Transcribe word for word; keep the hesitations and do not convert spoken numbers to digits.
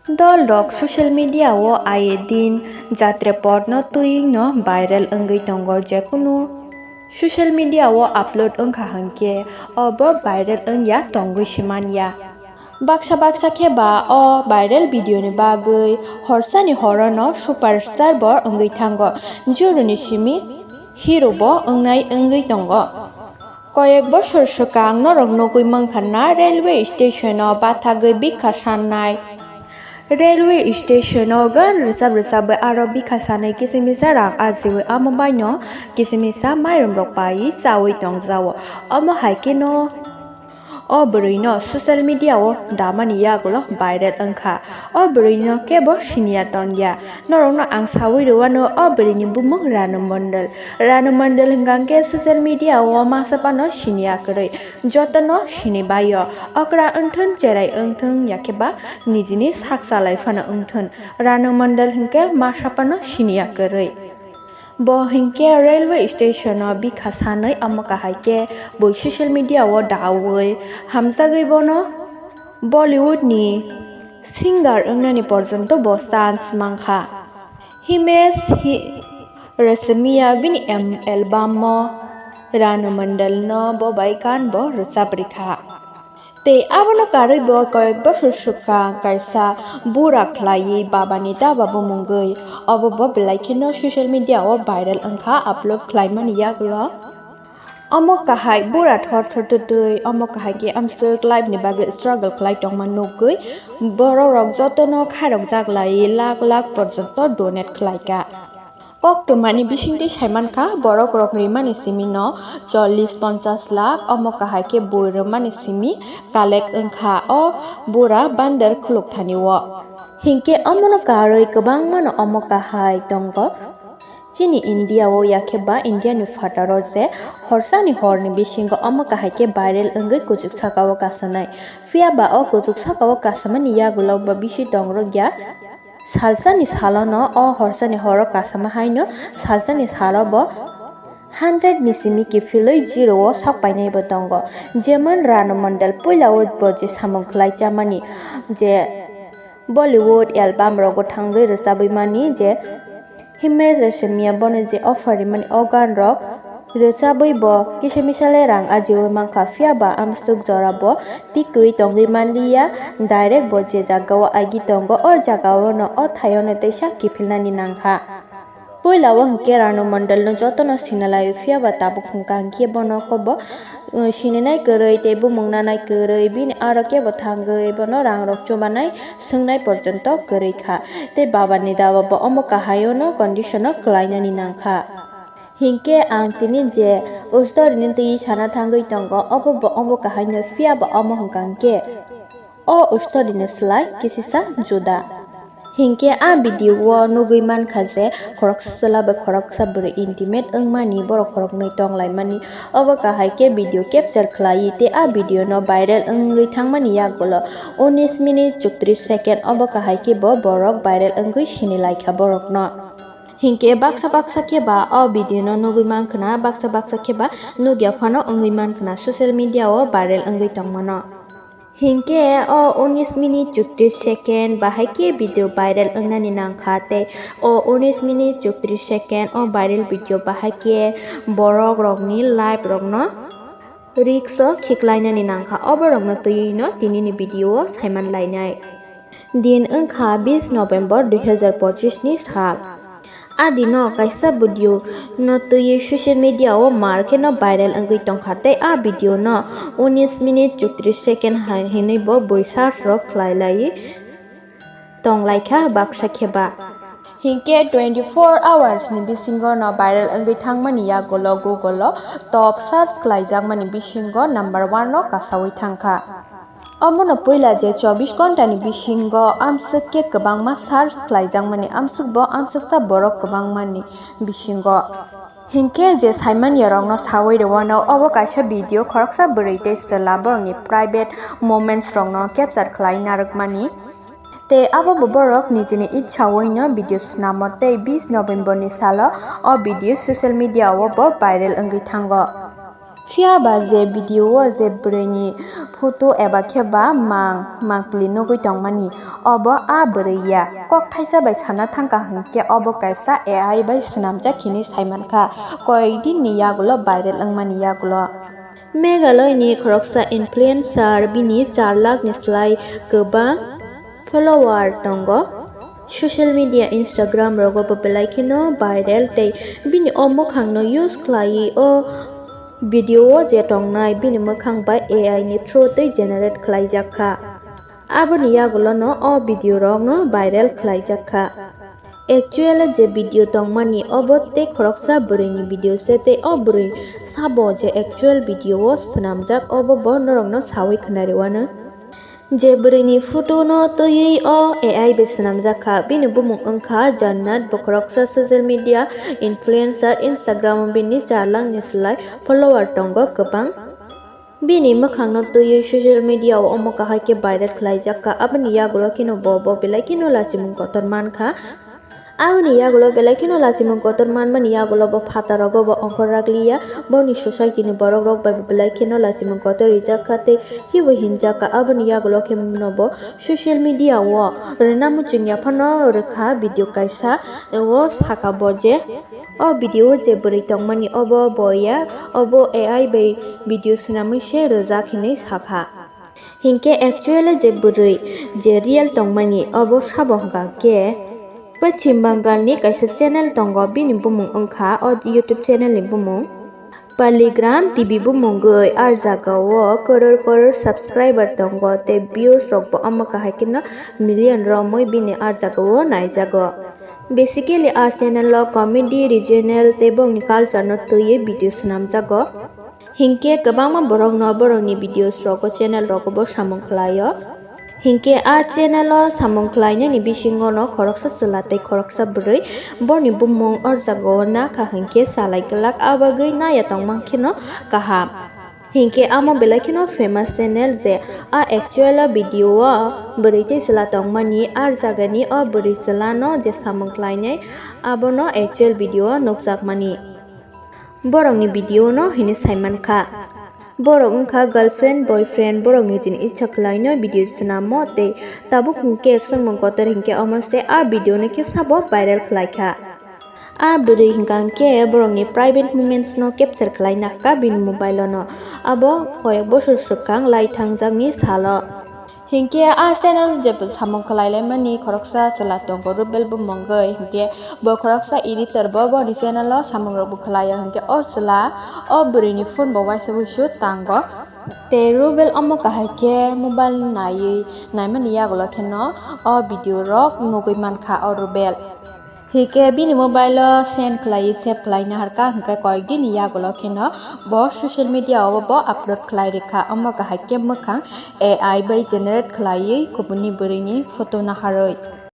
Dol rok social media o aye din jatre pot no twi no viral wngwi tongo, jekunu social media o upload wngkha hwnkhe obo viral wngya tongwi se manya. Baksa baksa khe ba o viral video ni bagwi horsani horo no superstar bo wngwi thango, juru ni simi hero bo wngnai wngwi tongo. Koyek bosor swkang norok nugwi mankha na railway station o bathagwi bikha sannai. Railway station o gan rwchap rwchapwi aro bikha sanai kisimisa rang ajiwi, amo baino kisimisa mairum rok pai chawi tongjao. Omo hai kheno o bwrwi no social media o damani yagulo viral wngkha. O bwrwi no kebo siniya tongya. Norokno ang sawi rwano, o bwrwini bumung Ranu Mondol. Ranu Mondol hwnkha khe social media o masa phano siniya kwrwi, jotono sini baio. Okra wngthun, cherai wngthun, yakhe ba nijini sak chalai phano wngthun, Ranu Mondol hwnkhe masa phano siniya kwrwi. Bo hwnkhe railway station o bikha sanwi, omo kahai khe bo social media o dawi hamjagwi bono Bollywood ni singer wngnani porjonto bo chance mankha. Himesh Hi-, Reshammiya bini em-, album o Ranu Mondol no bo bai gan bo rwchap rikha. Tei abono karwi bo koyek bosor swkang kaisa bura khlaiwi babani daba bo mungwi, obo bo belai kheno social media o viral wngkha upload khlaimani yagulo. Omo kahai bura thor thor twtwi, omo kahai khe amswk life ni bagwi struggle khlai tongma nukgwi borok rok jotono khairok jak lai lakh lakh porjonto donate khlaika. Kok twmani bisingtwi saimankha, borok rok rimani simi no chollish ponchash lakh, omo kahai khe bui rwmani simi collect wngkha o bura bandar khuluk thani o. Hinkhe omono karwi kwbangmano omo kahai tongo. Chini India o yakhe ba India ni phataro je horsani horni bisingo omo kahai khe viral wngwi kuchuk saka o kasanai. Phiya ba o kuchuk saka o kasamani yagulo bo bisi tongrok ya. Salsani salono o horsani horo kasama haino salsani salo bo hundred ni simi kiphilwi zero o sok painai bo tongo. Jemon Ranu Mondol puila o bo je samung khlai chamani je Bollywood album rogo thangwi rwchabwi mani je Himesh Reshammiya bono je offer rimani o gan rok rwchabwi bo kisa misa le rang ajiwi mankha, phiya ba amswk jora bo tikwi tongwi manliya, direct bo je jaga o agi tongo o jaga o no o thai o no teisa kiphilnani nangkha. Puila o hinkhe Ranu Mondol no jotono sinalai, phiya ba tabuk hwnkha hinkhe bono kobo, uh, sininai kwrwi tei bumung nanai kwrwi bini aro kebo thangwi bono rang rok chubanai swngnai porjonto kwrwi kha. Tei baba ni daba bo omo kahai o no condition o kwlainani nangkha. Hinkhe ang tini je ustori ni twi sana thangwi tongo, obo bo omo kahai no, phiya ba omo hwnkha hinkhe o ustori ni slai kisisa juda. Hinkhe a video o nugwi mankha je khoroksa chwla bai khoroksa bwrwi intimate wngmani, borok khoroknwi tonglaimani. Obo kahai khe video capture khlaiwi tei a video no viral wngwi thangmani yagulo unis minute chuktrish second obo kahai khe bo borok viral wngwi sini laikha borokno. Hinkhe baksa baksa khe ba o video no nugwi mankhwna, baksa baksa khe ba nugya phano wngwi mankhwna, social media o viral wngwi tongmano. Hinkhe o unis minute chuktrish second bahai khe video viral wngnani nangkha, tei o unis minute chuktrish second o viral video bahai khe borok rokni life rokno risk o khiklainani nangkha, oborokno twiwi no tinini video o saiman lainai. Din wngkha bis November dui hazar pochis ni sal. A dino kaisa video no twiwi social media o mar kheno viral wngwi tongkha, tei a video no unis minute chuktrish second hai hinwi bo bui search rok khlai laiwi tong laikha baksa khe ba. Hinkhe twenty four hours ni bisingo no viral wngwi thangmani yagulo Google o top search khlaijakmani bisingo number one o kasawi thangkha. Omono puila je chobbish ghonta ni bisingo amswk khe kwbangma search khlaijakmani, amswk bo amswksa borok kwbangmani bisingo. Hinkhe je saimanya rokno sawi rwano, obo kaisa video khoroksa bwrwi tei chwla borokni private moments rokno capture khlai narwkmani. Tei abo bo borok nijini itsawi no video swnamo tei bis November ni salo o video social media o bo viral wngwi thango. Phiya ba je video o je bwrwi ni photo eba khe ba mang mangpili nugwi tongmani, obo a bwrwi ya. Kok thaisa bai sana thangkha hinkhe obo kaisa A I bai swnamjak hinwi saimankha, koyek din ni yagulo viral wngmani yagulo. Meghalaya ni khoroksa influencer bini char lakh ni slai kwbang follower tongo. Social media Instagram rogo bo belai kheno viral tei bini o mwkhang no use khlaiwi o video o je tongnai bini mwkhang bai A I ni through twi generate khlaijak kha. Aboni yagulo no o video rok no viral khlaijak kha. Actual je video tongmani obo tei khoroksa bwrwi ni video se tei o bwrwi sabo je actual video o swnamjak obo bo norok no sawi khwnari wano. Je bwrwi ni photo no twiwi o A I bai swnamjak kha, bini bumung wngkha Jannat, bo khoroksa social media influencer, Instagram o bini char lakh ni slai follower tongo kwbang. Bini mwkhang no twiwi social media o omo kahai khe viral khlaijak kha, aboni yagulo kheno bo bo belai kheno lachimung kotor mankha. Aboni yagulo belai kheno lachimung kotor manmani yagulo bo phataro bo bo ongkhor rakliya, boni society ni borok rok bai bo belai kheno lachimung kotor rijak kha tei hibo hinjak kha. Aboni yagulo khe no bo social media o rwna muchung ya phano rwkha video kaisa, o saka bo je o video o je bwrwi tongmani obo bo ya, obo A I bai video swnamwi se rwjak hinwi sakha. Hinkhe actually je bwrwi je real tongmani obo sabo hwnkha khe Pachim Bangal ni kaisa channel tongo, bini bumung wngkha o YouTube channel ni bumung Paligram T V bumungwi. Ar jagao koror koror subscriber tongo tei views rokbo omo kahai kheno million romwi bini ar jagao naijago. Basically a channel o comedy, regional tei bongni culture no twiwi video swnamjago. Hinkhe kwbangma borokno borokni videos rogo channel rogobo samung khlaio. Hinkhe a channel o samung khlainani bisingo no khoroksa chwla tei khoroksa bwrwi borni bumung o jagao nakha hinkhe salai glak, a bagwi naya tongma kheno kaham. Hinkhe amo belai kheno famous channel je a actual o video o bwrwi tei chwla tongmani, a jagani o bwrwi chwla no je samung khlainai abono actual video o nukjakmani. Borokni video no hini saimankha. Borok wngkha girlfriend, boyfriend, borokni jini icha khlaino video swnamo tei tabuk hwnkhe swngmung kotor hinkhe omo se a video no khe sabo viral khlaikha. A bwrwi hwnkha hinkhe borokni private moments no capture khlai nakha bini mobile o no. Abo koyek bosor swkang lai thangjakni salo. Hinkhe a channel je samung khlai laimani khoroksa chwla tongo Rubel bumungwi, hinkhe bo khoroksa editor bo boni channel o samung rokbo khlaio, hinkhe o chwla o bwrwini phone bo uaisa uisu tango. Tei Rubel omo kahai khe mobile naiwi naimani yagulo kheno o video rok nugwi mankha o Rubel. Hinkhe bini mobile o send khlaiwi save khlai naharkha, hinkhe koyek dini yagulo kheno bo social media o bo upload khlai rikha. Omo kahai khe mwkhang A I bai generate khlaiwi kubuni bwrwini photo naharwi.